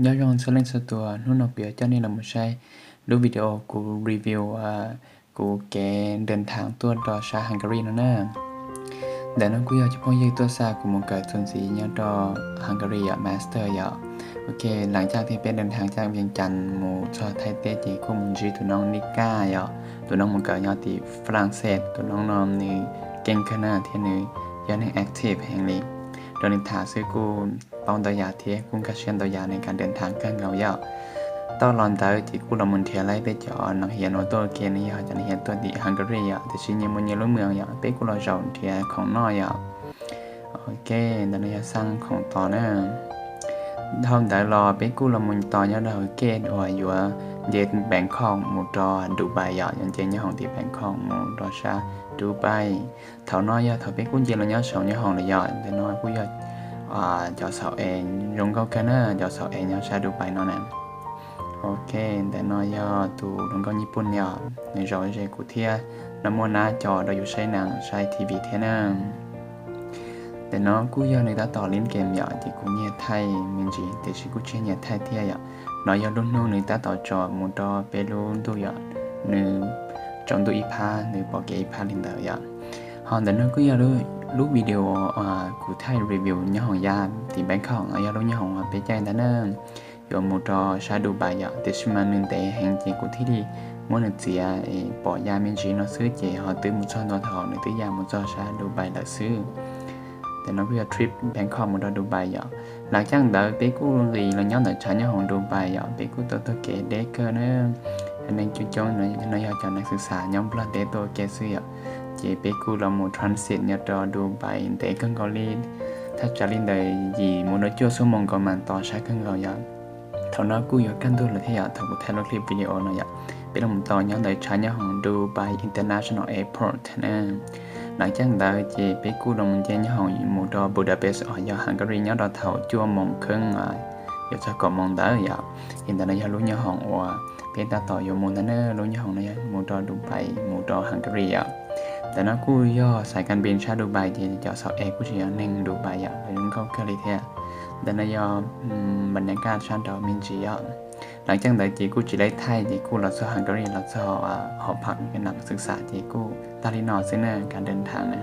Nyob zoo txhua leej txhua tus, hnub no kuv yuav coj nej los mus saib lub video kuv review kuv kev nres thaav tuaj rau sab Hungary no na. Ntawm no kuj yog cov phooj ywg tuaj xa kuv mus kawm txuas ntxiv nyob rau Hungary yom, master yom. Ok, lav caj thiab peb nres thaav caj Vias Cas mus txog Thaib teb ces kuj mus ntsib tus noob Nika yom. Tus noob mus kawm nyob tim France, tus noob no nws keej kawg na thiab nws yog neeg active heev li. Rau nws tham xwb kuj paub ntau yam thiab kuj nkag siab ntau yam, nws kam nres thaav kawg nkaus yom. Tau los ntawd ces kuj los mus nrhiav laib peb cov nas hias no tuaj ua ke, nws yog cov nas hias tuaj tim Hungary yom, tiam sis nyias mus nyias lub moos yom, peb kuj los zaum nrhiav khoom noj yom. Ok, ntawm no yog xaj khoom tos na. Dhau ntawd los peb kuj los mus tos nyob rau hauv gate uas yuav nce Bangkok mus rau Dubai yom, yuav nce nyob hoom tim Bangkok mus rau sab Dubai. Thaum no yog thaum peb kuj nce los nyob saum nyob hoom lawm yom. Ntawm no kuj yog cov saum es zoo nkauj kawg na, cov saum es nyob sab Dubai no na. Ok, ntawm no yog tus hluas nkauj Nyij Pooj yom, nws zaum ze kuv thiab, no muaj nab co rau yus saib nees saib T V thiab na. Ntawm no kuj yog nws tab tom lib game yom, ces kuv nyiag thaij me ntsis tiam sis kuj tsis nyiag thaij thiab yom. No yog lub hnub nws tab tom tso mus rau peb lub ntuj yom, nws tsaus ntuj ib phab nws pom kev ib phab li ntawd yom. Ho ntawm no kuj yog lub video kuv thaij review nyob hoom yaj tim Bangkok, no yog lub nyob hoom uas peb caij ntag na. Yuav mus rau sab Dubai yom, tiam sis mas nws ntev heev ces kuv thiaj li muab nws txiav pom ya me ntsis no xwb ces ho twb mus txog ntua thaum nws twb ya mus txog sab Dubai lawm xwb. Ntawm no kuj yog trip Bangkok mus rau Dubai yom. Lav caj ntawd peb kuj nqis los nyob ntawm tshav nyob hoom Dubai yom, peb kuj tau taug kev deb kawg na. Neeg coob coob, no yog cov neeg xwm xam nyob Nplog teb tuaj ua ke xwb yom. Ces peb kuj los mus transit nyob rau Dubai ntev kawg nkaus li, thaj tsam li ntawm yim mus rau cuaj xuab moos nkaus mas tos sab kawg nkaus yom. Thaum no kuj yuav kaj ntug lawm thiab yom, thaum kuv thaij lub clip video no yom. Peb los mus tos nyob ntawm tshav nyob hoom Dubai International Airport na. Lav caj ntawd ces peb kuj los mus nce nyob hoom mus rau Budapest uas yog Hungary nyob rau thaum cuaj moos kheeb yuav txog kaum moos ntawd yom. Ces ntawm no yog lub nyob hoom uas peb tab tom yuav mus ntag na, lub nyob hoom no yog mus rau Dubai mus rau Hungary yom. Ntawm no kuj yog xaiv kas npis sab Dubai ces cov saum es kuj tsis yog neeg Dubai yom, lawv zoo nkauj kawg li thiab. Ntawm no yog npas nas kaj sab nraud me ntsis yom. Lav caj ntawd ces kuj tsis laib thaij ces kuj los txog Hungary los txog hoo pham nam xwm xam ces kuj tag li no xwb na, kam nres thaav na.